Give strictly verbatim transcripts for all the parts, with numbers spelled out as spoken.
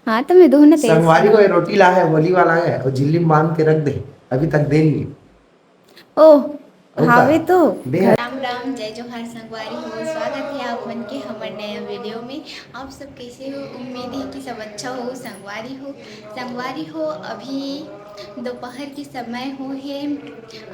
हाँ, तो मैं दूँ ना तेरे संगवारी से। को ये रोटी ला है, होली वाला है, और झिल्ली में बांध के रख दे, अभी तक दे नहीं। ओह, और का? हावे तो दे। राम राम, जय जोहार संगवारी हो, स्वागत है आप मन के हमर नया वीडियो में। आप सब कैसे हो? उम्मीद है कि सब अच्छा हो संगवारी हो। संगवारी हो, अभी दोपहर के समय हो है,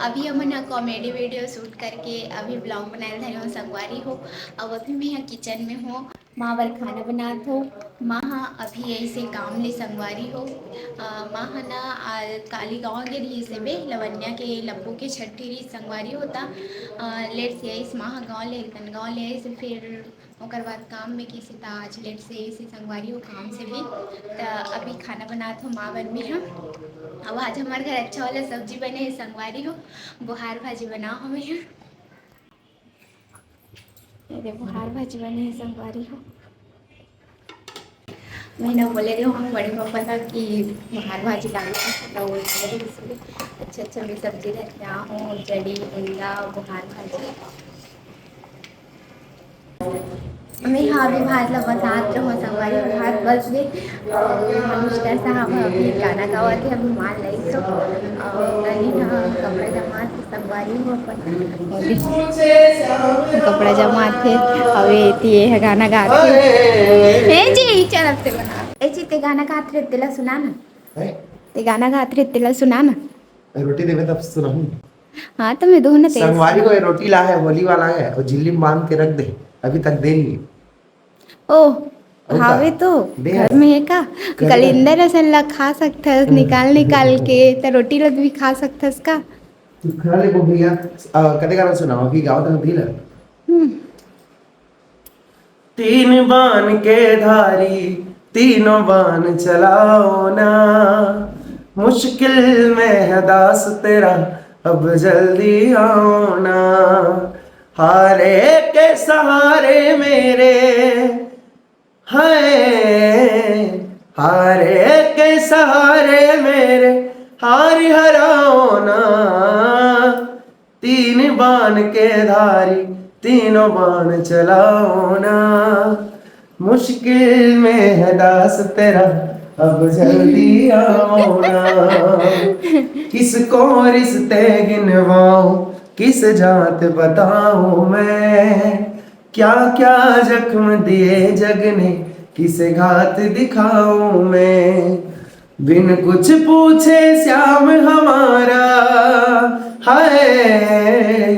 अभी हमन ह कॉमेडी वीडियो शूट करके अभी ब्लॉग बनाए धरे हो संगवारी हो। अब अभी मैं ह किचन में हो, माँ बर खाना बनात हो। माँ ह अभी ऐसे काम ले संगवारी हो। अ, माँ ह ना, आ, काली गाँव गे रहिस हे बे, लवन्या के लब्बू के छट्ठी रहिस संगवारी हो, त, अ, लेट से आइस। माँ ह गाँव ले, तन गाँव ले आइस, फिर ओकर बाद काम में किसी त आज लेट से आइस संगवारी हो काम से भी। त अभी खाना बनात हो माँ बर में ह। अब आज हमार घर अच्छा वाला सब्जी बने है संगवारी हो, बोहार भाजी बनाओ हमें ह। ये देखो, बोहार भाजी बने है संगवारी हो। मैं ना बोले रहे हूँ बड़े पापा ला कि बोहार भाजी लाना है, तो वो बोले इसलिए अच्छा अच्छा मैं सब्जी लेके आ हूँ, जड़ी, उंदा, बोहार भाजी। मैं हाँ भी भात ला बसात रहो संगवारी, भात बस गए। और मनुष्का साहब अभी गाना गावत है, अभी मान लाई तो। और तनी हाँ कपड़ा जमा संगवारी हो अपन। कपड़ा जमात हे, अउ एती ये ह गाना गात हे। ए जी, चल अब ते बना। ए जी, ते गाना गात रे, तेला सुना ना। हैं? ते गाना गात रे, तेला सुना ना। रोटी देवे तब सुनाहूँ। हाँ, तो मैं दूँ ना तेरे संगवारी से। को ये रोटी ला है, होली वाला है, और झिल्ली में बांध के रख दे, अभी तक दे नहीं। ओह, और का? हावे तो दे घर यार। में है का? घर में। कलिंदर असन ला खा सकथस, हम्म। निकाल निकाल के, त रोटी ला भी खा सकथस का? तू खा ले को भैया, अ, कते गाना सुनाओ, अभी गाओ तो दिल। हम्म। तीन बान के धारी, तीनों बान चलाओ ना, मुश्किल में है दास तेरा, अब जल्दी आओ ना। हारे के सहारे मेरे, हाय, हारे के सहारे मेरे, हार हराओ ना। तीन बान के धारी, तीनों बान चलाओ ना। मुश्किल में है दास तेरा, अब जल्दी आओ ना। किसको रिश्ते गिनवाऊं, किस जात बताऊं मैं, क्या क्या जख्म दिए जग ने, किसे घात दिखाऊं मैं। बिन कुछ पूछे श्याम हमारा, हाय,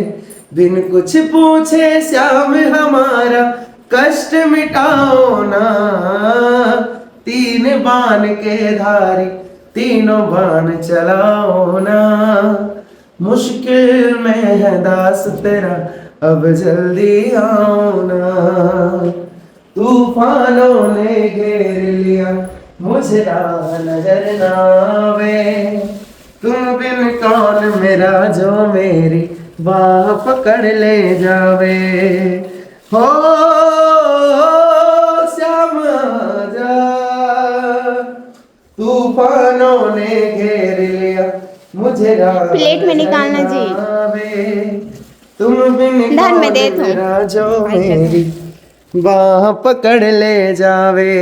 बिन कुछ पूछे श्याम हमारा, कष्ट मिटाओ ना। तीन बान के धारी, तीनों बान चलाओ ना। मुश्किल में है दास तेरा, अब जल्दी आओ ना। तूफानों ने घेर लिया, मुझे राह नजर ना आवे। तुम बिन कौन मेरा जो मेरी बाह पकड़ ले जावे। हो श्याम आजा, तूफानों ने घेर लिया, मुझे राह प्लेट में नजर निकालना ना जी। आवे। तुम बिन धर, मैं कौन देती हूँ। मेरा जो भाई, मेरी बाह पकड़ ले जावे।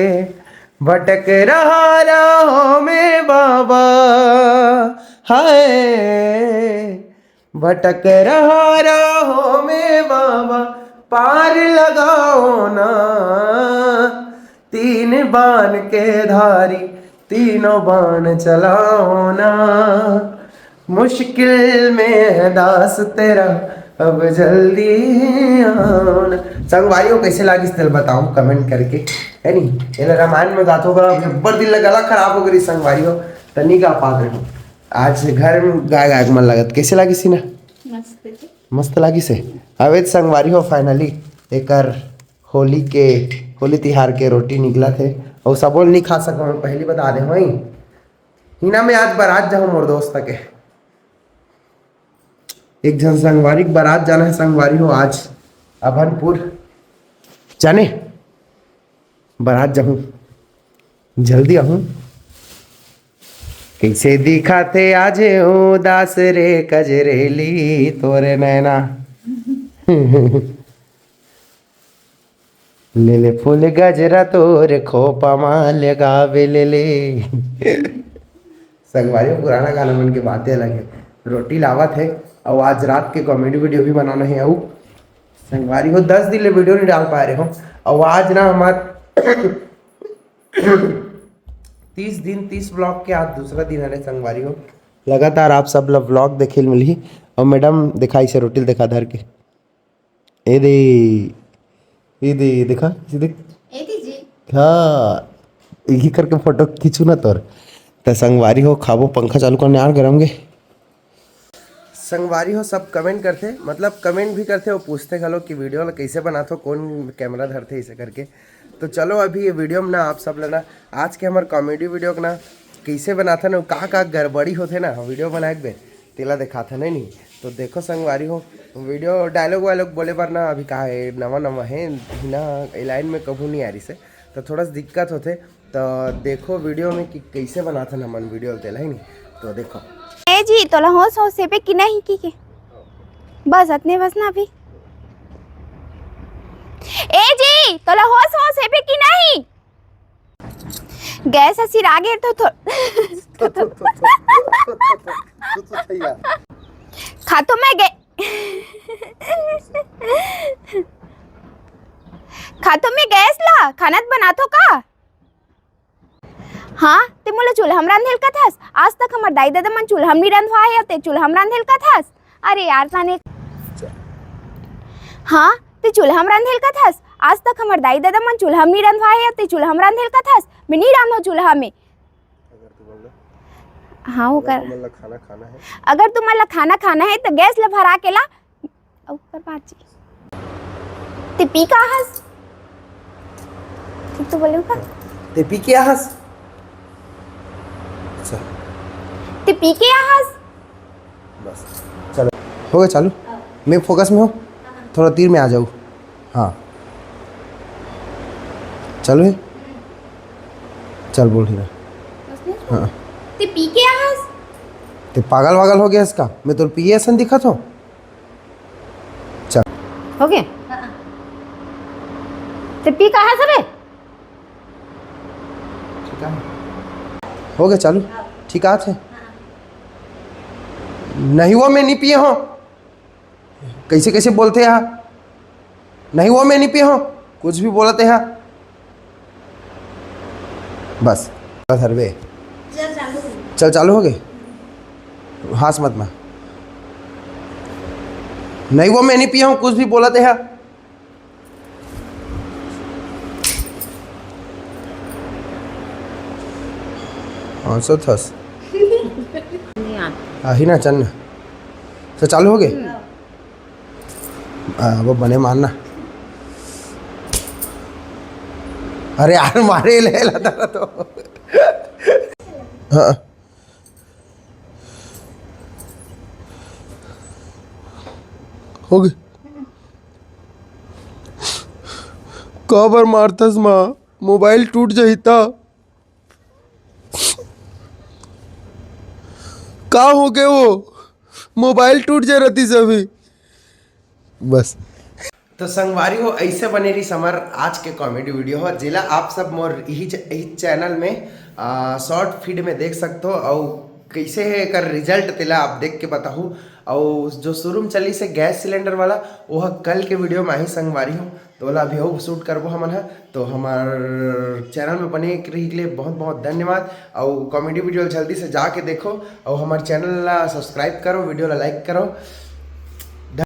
भटक रहा राहों में बाबा, हाय, भटक रहा राहों में बाबा, पार लगाओ ना। तीन बान के धारी, तीनों बान चलाओ ना। मुश्किल में है दास तेरा, अब जल्दी आओ ना। संगवारी हो, कैसे लागिस तेला बताओ कमेंट करके, है नी? एला रामायण में गाथो गा, जब्बर दिल ला गला खराब हो गई संगवारी हो, त नी गा पात रहे। आज घर में गाय गाय के मन लागत, कैसे लागिस ना? मस्त जी। मस्त लागिस हे। अबे संगवारी हो, फाइनली एकर होली के, होली तिहार के रोटी निकलत हे। अउ सबो ल नी खा सकंव, मैं पहली बता दे हूँ। हिना में आज बारात जाहूँ मोर दोस्त के। एक झन संगवारी के बारात जाना हे संगवारी हो आज अभनपुर। जाने बारात जाहूँ, जल्दी आहूँ। कैसे दिखाथे आज उदास रे कजरेली तोरे नैना। ले ले फूल गजरा तोर खोपा मा लगावे ले ले। संगवारी हो, पुराना गाना मन के बातें अलग है। रोटी लावत है और आज रात के कॉमेडी वीडियो भी बनाना है। अउ संगवारी हो, दस दिन ले वीडियो नहीं डाल पाए रहे हो और आज ना हमार तीस दिन, तीस ब्लॉग के आज दूसरा दिन हरे संगवारी हो। लगातार आप सब ला ब्लॉग देखे ल मिलही। और मैडम दिखाई से रोटी ल दिखा धर के, ए दे, ए दे, देखा, इसे देख। ए दीदी। हाँ, यही करके फोटो खींचू ना तोर। त संगवारी हो, खाबो, पंखा चालू करने यार, गरम गे। संगवारी हो, सब कमेंट करथे, मतलब कमेंट भी करथे, वो पूछथे घलो कि वीडियो ला कैसे बनाथो, कौन कैमरा धरथे, इसे करके। तो चलो, अभी ये वीडियो में ना आप सब ला ना आज के हमार कॉमेडी वीडियो के ना कैसे बनाथन अउ का का गड़बड़ी होथे ना वीडियो बनाए के बेर, तेला देखाथन, है नहीं? तो देखो संगवारी हो, वीडियो डायलॉग वायलॉग बोले बर ना अभी का है, नवा नवा है, हिना लाइन में कभू नहीं आ रही से, तो थोड़ा सा दिक्कत होथे। तो देखो वीडियो में कि कैसे बनाथन हमन वीडियो तेला, है नहीं? तो देखो। ए जी, तोला होश होश हेबे कि नहीं की के? बस अतने बस ना अभी। ए जी, तोला होश होश हेबे कि नहीं? गैस ह सिरा गे तो थो-, थो, थो, थो, थो, थो, थो, थो, थो, थो, थो, थो, थो, थो, खातो मैं गै-, खातो मैं गैस ला, खाना त बनाथो का? हाँ, ते मोला चूल्हा म रांधे ल कथस? आज तक हमर दाई ददा मन चूल्हा म नी रंधवाए हे, ते चूल्हा म रांधे ल कथस? अरे यार, ताने। हाँ, ते चूल्हा म रांधे ल कथस? आज तक हमर दाई ददा मन चूल्हा म नी रंधवाए हे, ते चूल्हा म रांधे ल कथस? मैं नी रांधो चूल्हा में। अगर तुमन ला, हाँ, वो अगर कर। तुमन ला खाना खाना है। अगर तुमन ला खाना खाना है, तो गैस ला भरा के ला। अउ कर बात जी। ते पी के आहस? ठीक तो बोले का? ते पी के आहस? अच्छा। ते पी के आहस? बस, चलो, हो गया चालू। मैं फोकस में हूँ, थोड़ा तीर में आ जाओ। हाँ, चालू है। चल बोल, ठीक है। हाँ। ते पी के आहस? ते पागल वागल हो गया इसका? मैं तो पिए असन दिखत हूँ। चल। हो गया? ते पी के आहस रे? ठीक है। हो गया चालू। ठीक है। नहीं, वो मैं नहीं पिए हूँ। कैसे कैसे बोलते हैं? नहीं, वो मैं नहीं पिए हूँ। कुछ भी बोलते हैं। बस, बस हरवे। चल, चालू हो गए। चल, चालू हो गए। हाँस मत मार। नहीं, वो मैं नहीं पिया हूँ, कुछ भी बोलते हैं। हाँसत हस। नहीं आता। आही ना, चल ना। तो चालू हो गए। आ, वो बने मारना। अरे यार, मारे ले ला तारा तो। हाँ। हो गए। काबर मारथस माँ? मोबाइल टूट जाही ता। का हो गए वो? मोबाइल टूट जा रहती सभी। बस। तो संगवारी हो, ऐसे बने रही हमर आज के कॉमेडी वीडियो हो, जेला आप सब मोर यही च-, यही चैनल में, आ, शॉर्ट फीड में देख सकते हो। और कैसे है एकर रिजल्ट, तेला आप देख के बताहू। और जो शुरू में चली से गैस सिलेंडर वाला, वो कल के वीडियो में आही संगवारी हो, तो ओला अभी हो शूट करबो हमन ह। तो हमार चैनल में बने रही के लिए बहुत बहुत धन्यवाद। और कॉमेडी वीडियो जल्दी से जाके देखो और हमारे चैनल ला सब्सक्राइब करो, वीडियो ला लाइक करो।